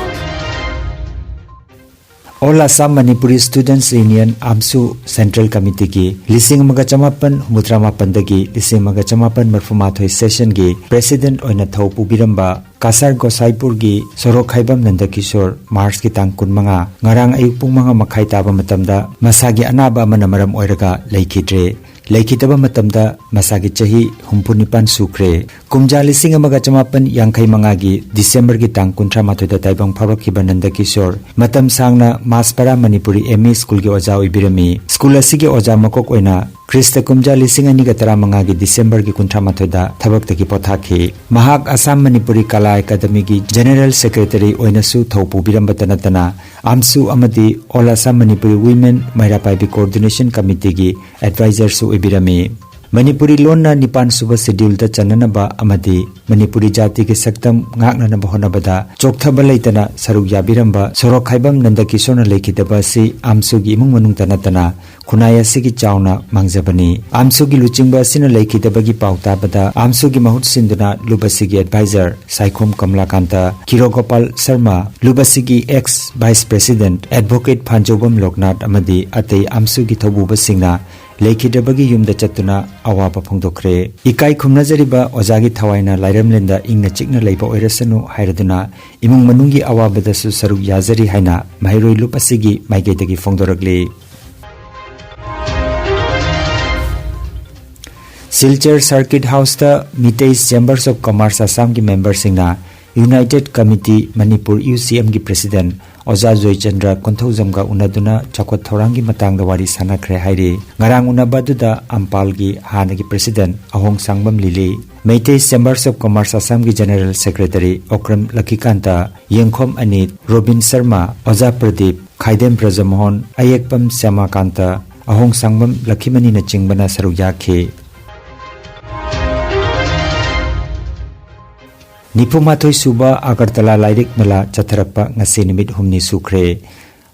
All Assam Manipuri Students Union, ꯑꯥꯝꯁꯨ, Central Committeeꯒꯤ ꯂꯤꯁꯤꯡ ꯑꯃꯒ ꯆꯃꯥꯄꯟ ꯍꯨꯝꯐꯨꯇꯔꯥ ꯃꯥꯄꯟꯗꯒꯤ ꯂꯤꯁꯤꯡ ꯑꯃꯒ ꯆꯃꯥꯄꯟ ꯃꯔꯤꯐꯨ ꯃꯥꯊꯣꯏ sessionꯒꯤ president ꯑꯣꯏꯅ ꯊꯧ ꯄꯨꯕꯤꯔꯝꯕ ꯀꯁꯥꯔ ꯒꯣꯁꯥꯏꯄꯨꯔꯒꯤ ꯁꯣꯔꯣꯛꯈꯥꯏꯕꯝ ꯅꯟꯗꯀꯤꯁꯣꯔ Marchꯀꯤ ꯇꯥꯡ ꯀꯨꯟꯃꯉꯥ, ꯉꯔꯥꯡ ꯑꯌꯨꯛ ꯄꯨꯡ ꯃꯉꯥ ꯃꯈꯥꯏ ꯇꯥꯕ ꯃꯇꯝꯗ ꯃꯁꯥꯒꯤ ꯑꯅꯥꯕ ꯑꯃꯅ ꯃꯔꯝ ꯑꯣꯏꯔꯒ ꯂꯩꯈꯤꯗ꯭ꯔꯦ꯫ ꯂꯩꯈꯤꯗꯕ ꯃꯇꯝꯗ ꯃꯁꯥꯒꯤ ꯆꯍꯤ ꯍꯨꯝꯐꯨ ꯅꯤꯄꯥꯟ ꯁꯨꯈ꯭ꯔꯦ꯫ ꯀꯨꯝꯖꯥ ꯂꯤꯁꯤꯡ ꯑꯃꯒ ꯆꯃꯥꯄꯟ ꯌꯥꯡꯈꯩ ꯃꯉꯥꯒꯤ Decemberꯒꯤ ꯇꯥꯡ ꯀꯨꯟꯊ꯭ꯔꯥ ꯃꯥꯊꯣꯏꯗ ꯇꯥꯏꯕꯪ ꯐꯥꯎꯔꯛꯈꯤꯕ ꯅꯟꯗꯀꯤꯁꯣꯔ ꯃꯇꯝ ꯁꯥꯡꯅ ꯃꯥꯁꯄꯥꯔꯥ ꯃꯅꯤꯄꯨꯔꯤ M E schoolꯒꯤ ꯑꯣꯖꯥ ꯑꯣꯏꯕꯤꯔꯝꯃꯤ꯫ School ꯑꯁꯤꯒꯤ ꯑꯣꯖꯥ ꯃꯀꯣꯛ ꯑꯣꯏꯅ ꯈ꯭ꯔꯤꯁꯇ ꯀꯨꯝꯖꯥ ꯂꯤꯁꯤꯡ ꯑꯅꯤꯒ ꯇꯔꯥꯃꯉꯥꯒꯤ Decemberꯒꯤ ꯀꯨꯟꯊ꯭ꯔꯥ ꯃꯥꯊꯣꯏꯗ ꯊꯕꯛꯇꯒꯤ ꯄꯣꯊꯥꯈꯤ꯫ ꯃꯍꯥꯛ ꯑꯁꯥꯝ ꯃꯅꯤꯄꯨꯔꯤ ꯀꯂꯥ ꯑꯦꯀꯥꯗꯃꯤꯒꯤ General Secretary ꯑꯣꯏꯅꯁꯨ ꯊꯧ ꯄꯨꯕꯤꯔꯝꯕꯇ ꯅꯠꯇꯅ, ꯑꯥꯝꯁꯨ ꯑꯃꯗꯤ All Assam Manipuri Women ꯃꯩꯔꯥ ꯄꯥꯏꯕꯤ Coordination Committeeꯒꯤ advisorꯁꯨ ꯑꯣꯏꯕꯤꯔꯝꯃꯤ꯫ Manipuri ꯂꯣꯟꯅ ꯅꯤꯄꯥꯟ ꯁꯨꯕ scheduleꯗ ꯆꯟꯅꯅꯕ ꯑꯃꯗꯤ ꯃꯅꯤꯄꯨꯔꯤ ꯖꯥꯇꯤꯒꯤ ꯁꯛꯇꯝ ꯉꯥꯛꯅꯅꯕ ꯍꯣꯠꯅꯕꯗ ꯆꯣꯛꯊꯕ ꯂꯩꯇꯅ ꯁꯔꯨꯛ ꯌꯥꯕꯤꯔꯝꯕ ꯁꯣꯔꯣꯛꯈꯥꯏꯕꯝ ꯅꯟꯗꯀꯤꯁꯣꯔꯅ ꯂꯩꯈꯤꯗꯕ ꯑꯁꯤ ꯑꯥꯝꯁꯨꯒꯤ ꯏꯃꯨꯡ ꯃꯅꯨꯡꯇ ꯅꯠꯇꯅ ꯈꯨꯟꯅꯥꯏ ꯑꯁꯤꯒꯤ ꯆꯥꯎꯅ ꯃꯥꯡꯖꯕꯅꯤ꯫ ꯑꯥꯝꯁꯨꯒꯤ ꯂꯨꯆꯤꯡꯕ ꯑꯁꯤꯅ ꯂꯩꯈꯤꯗꯕꯒꯤ ꯄꯥꯎ ꯇꯥꯕꯗ ꯑꯥꯝꯁꯨꯒꯤ ꯃꯍꯨꯠ ꯁꯤꯟꯗꯨꯅ ꯂꯨꯞ ꯑꯁꯤꯒꯤ advisor ꯁꯥꯏꯈꯣꯝ ꯀꯃꯂꯥꯀꯥꯟꯇ, ꯈꯤꯔꯣꯒꯣꯄꯥꯜ ꯁꯔꯃ, ꯂꯨꯞ ꯑꯁꯤꯒꯤ ex vice president advocate ꯐꯥꯟꯖꯧꯕꯝ ꯂꯣꯛꯅꯥꯊ ꯑꯃꯗꯤ ꯑꯇꯩ ꯑꯥꯝꯁꯨꯒꯤ ꯊꯧꯄꯨꯕꯁꯤꯡꯅ ꯂꯩꯈꯤꯗ꯭ꯔꯕꯒꯤ ꯌꯨꯝꯗ ꯆꯠꯇꯨꯅ ꯑꯋꯥꯕ ꯐꯣꯡꯗꯣꯛꯈ꯭ꯔꯦ꯫ ꯏꯀꯥꯏ ꯈꯨꯝꯅꯖꯔꯤꯕ ꯑꯣꯖꯥꯒꯤ ꯊꯋꯥꯏꯅ ꯂꯥꯏꯔꯝꯂꯦꯟꯗ ꯏꯪꯅ ꯆꯤꯛꯅ ꯂꯩꯕ ꯑꯣꯏꯔꯁꯅꯨ ꯍꯥꯏꯔꯗꯨꯅ ꯏꯃꯨꯡ ꯃꯅꯨꯡꯒꯤ ꯑꯋꯥꯕꯗꯁꯨ ꯁꯔꯨꯛ ꯌꯥꯖꯔꯤ ꯍꯥꯏꯅ ꯃꯍꯩꯔꯣꯏ ꯂꯨꯞ ꯑꯁꯤꯒꯤ ꯃꯥꯏꯀꯩꯗꯒꯤ ꯐꯣꯡꯗꯣꯔꯛꯂꯤ꯫ ꯁꯤꯜꯆꯔ ꯁꯔꯀꯤꯠ ꯍꯥꯎꯁꯇ ꯃꯤꯇꯩ ꯆꯦꯝꯕꯔꯁ ꯑꯣꯐ ꯀꯃꯔꯁ ꯑꯁꯥꯝꯒꯤ ꯃꯦꯝꯕꯔꯁꯤꯡꯅ united committee Manipur, U C ꯑꯦꯝꯒꯤ ꯄ꯭ꯔꯦꯁꯤꯗꯦꯟꯠ ꯑꯣꯖꯥ ꯖꯣꯏꯆꯟꯗ꯭ꯔ ꯀꯣꯟꯊꯧꯖꯝꯒ ꯎꯅꯗꯨꯅ ꯆꯥꯎꯈꯠ ꯊꯧꯔꯥꯡꯒꯤ ꯃꯇꯥꯡꯗ ꯋꯥꯔꯤ ꯁꯥꯟꯅꯈ꯭ꯔꯦ ꯍꯥꯏꯔꯤ꯫ ꯉꯔꯥꯡ ꯎꯅꯕ ꯑꯗꯨꯗ ꯑꯝꯄꯥꯜꯒꯤ ꯍꯥꯟꯅꯒꯤ ꯄ꯭ꯔꯦꯁꯤꯗꯦꯟꯠ ꯑꯍꯣꯡ Sangbam Lili, Meitei chambers of commerce ꯑꯁꯥꯝꯒꯤ general secretary Okram Lakhikanta, Yengkhom Anit, robin Sharma, ꯑꯣꯖꯥ ꯄ꯭ꯔꯗꯤꯞ, ꯈꯥꯏꯗꯦꯝ ꯕ꯭ꯔꯖꯃꯣꯍꯟ, ꯑꯌꯦꯛꯄꯝ ꯁ꯭ꯌꯥꯃꯥꯀꯥꯟꯇ, ꯑꯍꯣꯡ ꯁꯥꯡꯕꯝ ꯂꯛꯈꯤꯃꯅꯤꯅꯆꯤꯡꯕꯅ ꯁꯔꯨꯛ ꯌꯥꯈꯤ꯫ ꯅꯤꯐꯨꯃꯥꯊꯣꯏ ꯁꯨꯕ ꯑꯒꯔꯇꯂꯥ ꯂꯥꯏꯔꯤꯛ ꯃꯦꯂꯥ ꯆꯠꯊꯔꯛꯄ ꯉꯁꯤ ꯅꯨꯃꯤꯠ ꯍꯨꯝꯅꯤ ꯁꯨꯈ꯭ꯔꯦ꯫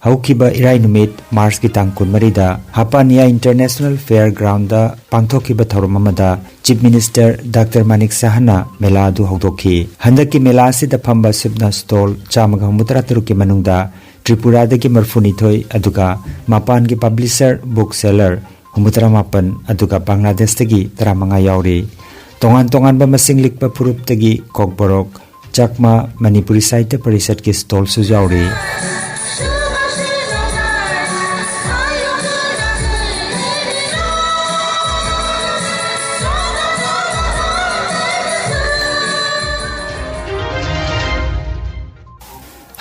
ꯍꯧꯈꯤꯕ ꯏꯔꯥꯏ ꯅꯨꯃꯤꯠ ꯃꯥꯔꯆꯀꯤ ꯇꯥꯡ ꯀꯨꯟꯃꯔꯤꯗ ꯍꯥꯄꯥꯅꯤꯌꯥ ꯏꯟꯇꯔꯅꯦꯁꯅꯦꯜ ꯐꯦꯌꯔ ꯒ꯭ꯔꯥꯎꯟꯗ ꯄꯥꯡꯊꯣꯛꯈꯤꯕ ꯊꯧꯔꯝ ꯑꯃꯗ ꯆꯤꯐ ꯃꯤꯅꯤꯁꯇꯔ ꯗꯥꯛꯇꯔ ꯃꯥꯅꯤꯛ ꯁꯍꯥꯅ ꯃꯦꯂꯥ ꯑꯗꯨ ꯍꯧꯗꯣꯛꯈꯤ꯫ ꯍꯟꯗꯛꯀꯤ ꯃꯦꯂꯥ ꯑꯁꯤꯗ ꯐꯝꯕ ꯁꯨꯞꯅ ꯁ꯭ꯇꯣꯜ ꯆꯥꯝꯃꯒ ꯍꯨꯝꯐꯨꯇꯔꯥ ꯇꯔꯨꯛꯀꯤ ꯃꯅꯨꯡꯗ ꯇ꯭ꯔꯤꯄꯨꯔꯥꯗꯒꯤ ꯃꯔꯤꯐꯨꯅꯤꯊꯣꯏ, ꯑꯗꯨꯒ ꯃꯄꯥꯟꯒꯤ ꯄꯕ꯭ꯂꯤꯁꯔ, ꯕꯨꯛ ꯁꯦꯂꯔ ꯍꯨꯝꯐꯨꯇꯔꯥ ꯃꯥꯄꯟ, ꯑꯗꯨꯒ ꯕꯪꯒ꯭ꯂꯥꯗꯦꯁꯇꯒꯤ ꯇꯔꯥꯃꯉꯥ ꯌꯥꯎꯔꯤ꯫ ꯇꯣꯉꯥꯟ ꯇꯣꯉꯥꯟꯕ ꯃꯁꯤꯡ ꯂꯤꯛꯄ ꯐꯨꯔꯨꯞꯇꯒꯤ ꯀꯣꯛꯕꯣꯔꯣꯛ, ꯆꯥꯛꯃꯥ, ꯃꯅꯤꯄꯨꯔꯤ ꯁꯥꯍꯤꯇ꯭ꯌ ꯄꯔꯤꯁꯠꯀꯤ ꯁ꯭ꯇꯣꯜꯁꯨ ꯌꯥꯎꯔꯤ꯫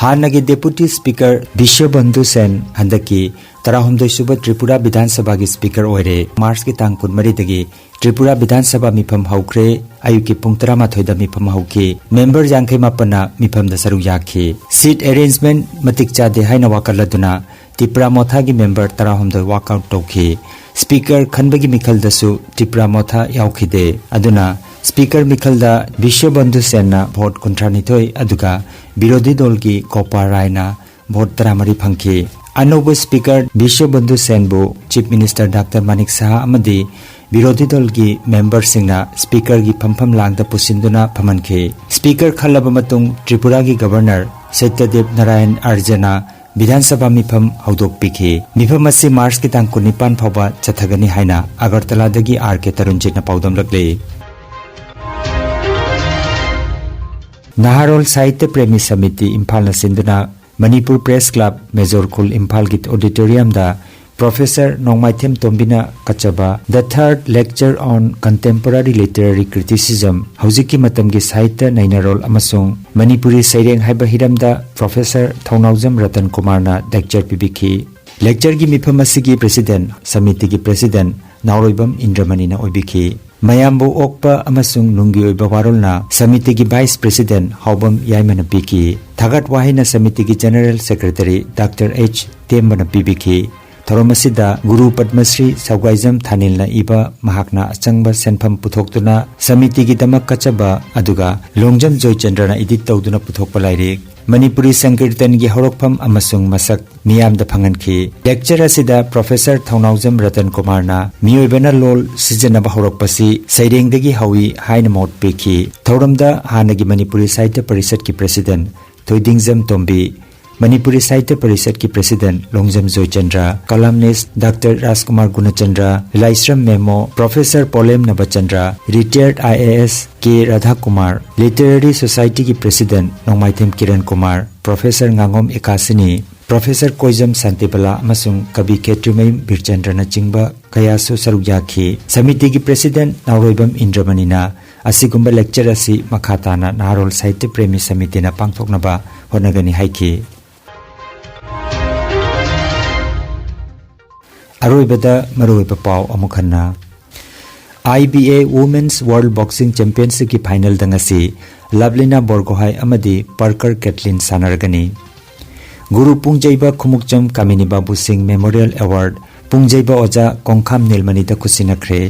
ꯍꯥꯟꯅꯒꯤ ꯗꯦꯄꯨꯇꯤ ꯁ꯭ꯄꯤꯀꯔ ꯕꯤꯁ꯭ꯋꯕꯟꯙꯨ ꯁꯦꯟ ꯍꯟꯗꯛꯀꯤ ꯇꯔꯥꯍꯨꯝꯗꯣꯏ ꯁꯨꯕ ꯇ꯭ꯔꯤꯄꯨꯔꯥ ꯕꯤꯙꯥꯟ ꯁꯚꯥꯒꯤ ꯁ꯭ꯄꯤꯀꯔ ꯑꯣꯏꯔꯦ꯫ ꯃꯥꯔꯆꯀꯤ ꯇꯥꯡ ꯀꯨꯟꯃꯔꯤꯗꯒꯤ ꯇ꯭ꯔꯤꯄꯨꯔꯥ ꯕꯤꯙꯥꯟ ꯁꯚꯥ ꯃꯤꯐꯝ ꯍꯧꯈ꯭ꯔꯦ꯫ ꯑꯌꯨꯛꯀꯤ ꯄꯨꯡ ꯇꯔꯥꯃꯥꯊꯣꯏꯗ ꯃꯤꯐꯝ ꯍꯧꯈꯤ꯫ ꯃꯦꯝꯕꯔ ꯌꯥꯡꯈꯩ ꯃꯥꯄꯟꯅ ꯃꯤꯐꯝꯗ ꯁꯔꯨꯛ ꯌꯥꯈꯤ꯫ ꯁꯤꯠ ꯑꯦꯔꯦꯟꯖꯃꯦꯟꯠ ꯃꯇꯤꯛ ꯆꯥꯗꯦ ꯍꯥꯏꯅ ꯋꯥꯀꯠꯂꯗꯨꯅ ꯇꯤꯄ꯭ꯔꯥ ꯃꯣꯊꯥꯒꯤ ꯃꯦꯝꯕꯔ ꯇꯔꯥꯍꯨꯝꯗꯣꯏ ꯋꯥꯛꯑꯥꯎꯠ ꯇꯧꯈꯤ꯫ ꯁ꯭ꯄꯤꯀꯔ ꯈꯟꯕꯒꯤ ꯃꯤꯈꯜꯗꯁꯨ ꯇꯤꯄ꯭ꯔꯥ ꯃꯣꯊꯥ ꯌꯥꯎꯈꯤꯗꯦ꯫ ꯑꯗꯨꯅ ꯁ꯭ꯄꯤꯀꯔ ꯃꯤꯈꯜꯗ ꯕꯤꯁ꯭ꯋꯕꯟꯙꯨ ꯁꯦꯟꯅ ꯚꯣꯠ ꯀꯨꯟꯊ꯭ꯔꯥꯅꯤꯊꯣꯏ, ꯑꯗꯨꯒ ꯕꯤꯔꯣꯙꯤ ꯗꯣꯜꯒꯤ ꯒꯣꯄꯥ ꯔꯥꯏꯅ ꯚꯣꯠ ꯇꯔꯥꯃꯔꯤ ꯐꯪꯈꯤ꯫ ꯑꯅꯧꯕ ꯁ꯭ꯄꯤꯀꯔ ꯕꯤꯁ꯭ꯋꯕꯟꯙꯨ ꯁꯦꯟꯕꯨ ꯆꯤꯐ ꯃꯤꯅꯤꯁꯇꯔ ꯗꯥꯛꯇꯔ ꯃꯥꯅꯤꯛ ꯁꯍꯥ ꯑꯃꯗꯤ ꯕꯤꯔꯣꯙꯤ ꯗꯜꯒꯤ ꯃꯦꯝꯕꯔꯁꯤꯡꯅ ꯁ꯭ꯄꯤꯀꯔꯒꯤ ꯐꯝꯐꯝ ꯂꯥꯡꯗ ꯄꯨꯁꯤꯟꯗꯨꯅ ꯐꯝꯍꯟꯈꯤ꯫ ꯁ꯭ꯄꯤꯀꯔ ꯈꯜꯂꯕ ꯃꯇꯨꯡ ꯇ꯭ꯔꯤꯄꯨꯔꯥꯒꯤ ꯒꯕꯔꯅꯔ ꯁꯇ꯭ꯌꯗꯦꯕ ꯅꯥꯔꯥꯌꯟ ꯑꯥꯔꯖꯅ ꯕꯤꯙꯥꯟ ꯁꯚꯥ ꯃꯤꯐꯝ ꯍꯧꯗꯣꯛꯄꯤꯈꯤ꯫ ꯃꯤꯐꯝ ꯑꯁꯤ ꯃꯥꯔꯆꯀꯤ ꯇꯥꯡ ꯀꯨꯟꯅꯤꯄꯥꯟ ꯐꯥꯎꯕ ꯆꯠꯊꯒꯅꯤ ꯍꯥꯏꯅ ꯑꯒꯔꯇꯂꯥꯗꯒꯤ ꯑꯥꯔ ꯀꯦ ꯇꯔꯨꯟꯖꯤꯠꯅ ꯄꯥꯎꯗꯝꯂꯛꯂꯤ꯫ ꯅꯍꯥꯔꯣꯜ ꯁꯥꯍꯤꯇ꯭ꯌ ꯄ꯭ꯔꯦꯃꯤ ꯁꯃꯤꯇꯤ ꯏꯝꯐꯥꯜꯅ ꯁꯤꯟꯗꯨꯅ Manipur press club, Majorkhul, ꯏꯝꯐꯥꯜꯒꯤ ꯑꯣꯗꯤꯇꯣꯔꯤꯌꯝꯗ ꯄ꯭ꯔꯣꯐꯦꯁꯔ ꯅꯣꯡꯃꯥꯏꯊꯦꯝ ꯇꯣꯝꯕꯤꯅ ꯀꯠꯆꯕ The Third Lecture on Contemporary Literary Criticism, ꯍꯧꯖꯤꯛꯀꯤ ꯃꯇꯝꯒꯤ ꯁꯥꯍꯤꯇ꯭ꯌ ꯅꯩꯅꯔꯣꯜ ꯑꯃꯁꯨꯡ ꯃꯅꯤꯄꯨꯔꯤ ꯁꯩꯔꯦꯡ ꯍꯥꯏꯕ ꯍꯤꯔꯝꯗ ꯄ꯭ꯔꯣꯐꯦꯁꯔ ꯊꯧꯅꯥꯎꯖꯝ ꯔꯇꯟ ꯀꯨꯃꯥꯔꯅ ꯂꯦꯛꯆꯔ ꯄꯤꯕꯤꯈꯤ꯫ ꯂꯦꯛꯆꯔꯒꯤ ꯃꯤꯐꯝ ꯑꯁꯤꯒꯤ ꯄ꯭ꯔꯦꯁꯤꯗꯦꯟꯠ, ꯁꯃꯤꯇꯤꯒꯤ ꯄ꯭ꯔꯦꯁꯤꯗꯦꯟꯠ ꯅꯥꯎꯔꯣꯏꯕꯝ ꯏꯟꯗ꯭ꯔꯃꯅꯤꯅ ꯑꯣꯏꯕꯤꯈꯤ꯫ ꯃꯌꯥꯝꯕꯨ ꯑꯣꯛꯄ ꯑꯃꯁꯨꯡ ꯅꯨꯡꯒꯤ ꯑꯣꯏꯕ ꯋꯥꯔꯣꯜꯅ ꯁꯃꯤꯇꯤꯒꯤ ꯚꯥꯏꯁ ꯄ꯭ꯔꯦꯁꯤꯗꯦꯟꯠ ꯍꯥꯎꯕꯝ ꯌꯥꯏꯃꯅ ꯄꯤꯈꯤ꯫ ꯊꯥꯒꯠ ꯋꯥꯍꯩꯅ ꯁꯃꯤꯇꯤꯒꯤ ꯖꯦꯅꯔꯦꯜ ꯁꯦꯀ꯭ꯔꯦꯇꯔꯤ ꯗꯥꯛꯇꯔ ꯑꯩꯆ ꯇꯦꯝꯕꯅ ꯄꯤꯕꯤꯈꯤ꯫ ꯊꯧꯔꯝ ꯑꯁꯤꯗ ꯒꯨꯔꯨ ꯄꯗꯃꯁ꯭ꯔꯤ ꯁꯧꯒꯥꯏꯖꯝ ꯊꯥꯅꯤꯜꯅ ꯏꯕ ꯃꯍꯥꯛꯅ ꯑꯆꯪꯕ ꯁꯦꯟꯐꯝ ꯄꯨꯊꯣꯛꯇꯨꯅ ꯁꯃꯤꯇꯤꯒꯤꯗꯃꯛ ꯀꯠꯆꯕ, ꯑꯗꯨꯒ ꯂꯣꯡꯖꯝ ꯖꯣꯏꯆꯟꯗ꯭ꯔꯅ ꯏꯗꯤꯠ ꯇꯧꯗꯨꯅ ꯄꯨꯊꯣꯛꯄ ꯂꯥꯏꯔꯤꯛ, ꯃꯅꯤꯄꯨꯔꯤ ꯁꯪꯀꯤꯔꯇꯟꯒꯤ ꯍꯧꯔꯛꯐꯝ ꯑꯃꯁꯨꯡ ꯃꯁꯛ ꯃꯤꯌꯥꯝꯗ ꯐꯪꯍꯟꯈꯤ꯫ ꯂꯦꯛꯆꯔ ꯑꯁꯤꯗ ꯄ꯭ꯔꯣꯐꯦꯁꯔ ꯊꯧꯅꯥꯎꯖꯝ ꯔꯇꯟ ꯀꯨꯃꯥꯔꯅ ꯃꯤꯑꯣꯏꯕꯅ ꯂꯣꯜ ꯁꯤꯖꯤꯟꯅꯕ ꯍꯧꯔꯛꯄꯁꯤ ꯁꯩꯔꯦꯡꯗꯒꯤ ꯍꯧꯏ ꯍꯥꯏꯅ ꯃꯣꯠ ꯄꯤꯈꯤ꯫ ꯊꯧꯔꯝꯗ ꯍꯥꯟꯅꯒꯤ ꯃꯅꯤꯄꯨꯔꯤ ꯁꯥꯍꯤꯇ꯭ꯌ ꯄꯔꯤꯁꯠꯀꯤ ꯄ꯭ꯔꯦꯁꯤꯗꯦꯟꯠ ꯊꯣꯏꯗꯤꯡꯖꯝ ꯇꯣꯝꯕꯤ, ꯃꯅꯤꯄꯨꯔꯤ ꯁꯥꯍꯤꯇ꯭ꯌ ꯄꯔꯤꯁꯠꯀꯤ president Longjam Joychandra, columnist doctor Rajkumar Gunachandra, Laisram Memo, professor Polem Nabachandra, ꯔꯤꯇꯥꯌꯔꯗ I A S K Radhakumar, literary ꯁꯣꯁꯥꯏꯇꯤꯒꯤ ꯄ꯭ꯔꯦꯁꯤꯗꯦꯟꯠ ꯅꯣꯡꯃꯥꯏꯊꯦꯝ ꯀꯤꯔꯟ ꯀꯨꯃꯥꯔ, ꯄ꯭ꯔꯣꯐꯦꯁꯔ ꯉꯥꯉꯣꯝ ꯑꯦꯀꯥꯁꯤꯅꯤ, ꯄ꯭ꯔꯣꯐꯦꯁꯔ ꯀꯣꯏꯖꯝ ꯁꯥꯟꯇꯤꯕꯂꯥ ꯑꯃꯁꯨꯡ ꯀꯕꯤ ꯈꯦꯇ꯭ꯔꯤꯃꯌꯨꯝ ꯕꯤꯔꯆꯟꯗ꯭ꯔꯅꯆꯤꯡꯕ ꯀꯌꯥꯁꯨ ꯁꯔꯨꯛ ꯌꯥꯈꯤ꯫ ꯁꯃꯤꯇꯤꯒꯤ ꯄ꯭ꯔꯦꯁꯤꯗꯦꯟꯠ ꯅꯥꯎꯔꯣꯏꯕꯝ ꯏꯟꯗ꯭ꯔꯃꯅꯤꯅ ꯑꯁꯤꯒꯨꯝꯕ ꯂꯦꯛꯆꯔ ꯑꯁꯤ ꯃꯈꯥ ꯇꯥꯅ ꯅꯍꯥꯔꯣꯜ ꯁꯥꯍꯤꯇ꯭ꯌ ꯄ꯭ꯔꯦꯃꯤ ꯁꯃꯤꯇꯤꯅ ꯄꯥꯡꯊꯣꯛꯅꯕ ꯍꯣꯠꯅꯒꯅꯤ ꯍꯥꯏꯈꯤ꯫ ꯑꯔꯣꯏꯕꯗ ꯃꯔꯨꯑꯣꯏꯕ ꯄꯥꯎ ꯑꯃꯨꯛ ꯍꯟꯅ꯫ I B A Women's World Boxing Championshipꯀꯤ ꯐꯥꯏꯅꯦꯜꯗ ꯉꯁꯤ ꯂꯚꯂꯤꯅꯥ ꯕꯣꯔꯒꯣꯍꯥꯏ ꯑꯃꯗꯤ ꯄꯥꯔꯀꯔ ꯀꯦꯠꯂꯤꯟ ꯁꯥꯟꯅꯔꯒꯅꯤ꯫ ꯒꯨꯔꯨ ꯄꯨꯡꯖꯩꯕ ꯈꯨꯃꯨꯛꯆꯝ ꯀꯥꯃꯤꯅꯤ ꯕꯥꯕꯨ ꯁꯤꯡ ꯃꯦꯃꯣꯔꯤꯌꯦꯜ ꯑꯦꯋꯥꯔꯗ ꯄꯨꯡꯖꯩꯕ ꯑꯣꯖꯥ ꯀꯣꯡꯈꯥꯝ ꯅꯤꯜꯃꯅꯤꯗ ꯈꯨꯠꯁꯤꯟꯅꯈ꯭ꯔꯦ꯫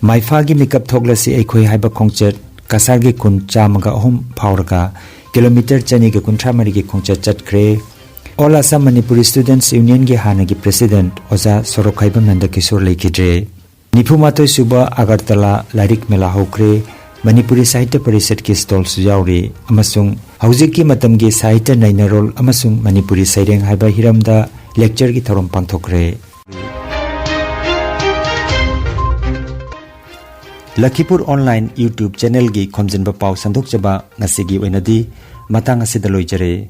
ꯃꯥꯏꯐꯥꯒꯤ ꯃꯤꯀꯞ ꯊꯣꯛꯂꯁꯤ ꯑꯩꯈꯣꯏ ꯍꯥꯏꯕ ꯈꯣꯡꯆꯠ ꯀꯁꯥꯔꯒꯤ ꯈꯨꯟ ꯆꯥꯝꯃꯒ ꯑꯍꯨꯝ ꯐꯥꯎꯔꯒ ꯀꯤꯂꯣꯃꯤꯇꯔ ꯆꯅꯤꯒ ꯀꯨꯟꯊ꯭ꯔꯥ ꯃꯔꯤꯒꯤ ꯈꯣꯡꯆꯠ ꯆꯠꯈ꯭ꯔꯦ꯫ All Assam Manipuri Students Unionꯒꯤ ꯍꯥꯟꯅꯒꯤ ꯄ꯭ꯔꯦꯁꯤꯗꯦꯟꯠ ꯑꯣꯖꯥ ꯁꯣꯔꯣꯛꯈꯥꯏꯕꯝ ꯅꯟꯗꯀꯤꯁꯣꯔ ꯂꯩꯈꯤꯗ꯭ꯔꯦ꯫ ꯅꯤꯐꯨꯃꯥꯊꯣꯏ ꯁꯨꯕ ꯑꯒꯔꯇꯂꯥ ꯂꯥꯏꯔꯤꯛ ꯃꯦꯂꯥ ꯍꯧꯈ꯭ꯔꯦ꯫ ꯃꯅꯤꯄꯨꯔꯤ ꯁꯥꯍꯤꯇ꯭ꯌ ꯄꯔꯤꯁꯠꯀꯤ ꯁ꯭ꯇꯣꯜꯁꯨ ꯌꯥꯎꯔꯤ ꯑꯃꯁꯨꯡ ꯍꯧꯖꯤꯛꯀꯤ ꯃꯇꯝꯒꯤ ꯁꯥꯍꯤꯇ꯭ꯌ ꯅꯩꯅꯔꯣꯜ ꯑꯃꯁꯨꯡ ꯃꯅꯤꯄꯨꯔꯤ ꯁꯩꯔꯦꯡ ꯍꯥꯏꯕ ꯍꯤꯔꯝꯗ ꯂꯦꯛꯆꯔꯒꯤ ꯊꯧꯔꯝ ꯄꯥꯡꯊꯣꯛꯈ꯭ꯔꯦ꯫ ꯂꯈꯤꯄꯨꯔ ꯑꯣꯟꯂꯥꯏꯟ YouTube ꯆꯦꯅꯦꯜꯒꯤ ꯈꯣꯝꯖꯤꯟꯕ ꯄꯥꯎ ꯁꯟꯗꯣꯛꯆꯕ ꯉꯁꯤꯒꯤ ꯑꯣꯏꯅꯗꯤ ꯃꯇꯥꯡ ꯑꯁꯤꯗ ꯂꯣꯏꯖꯔꯦ꯫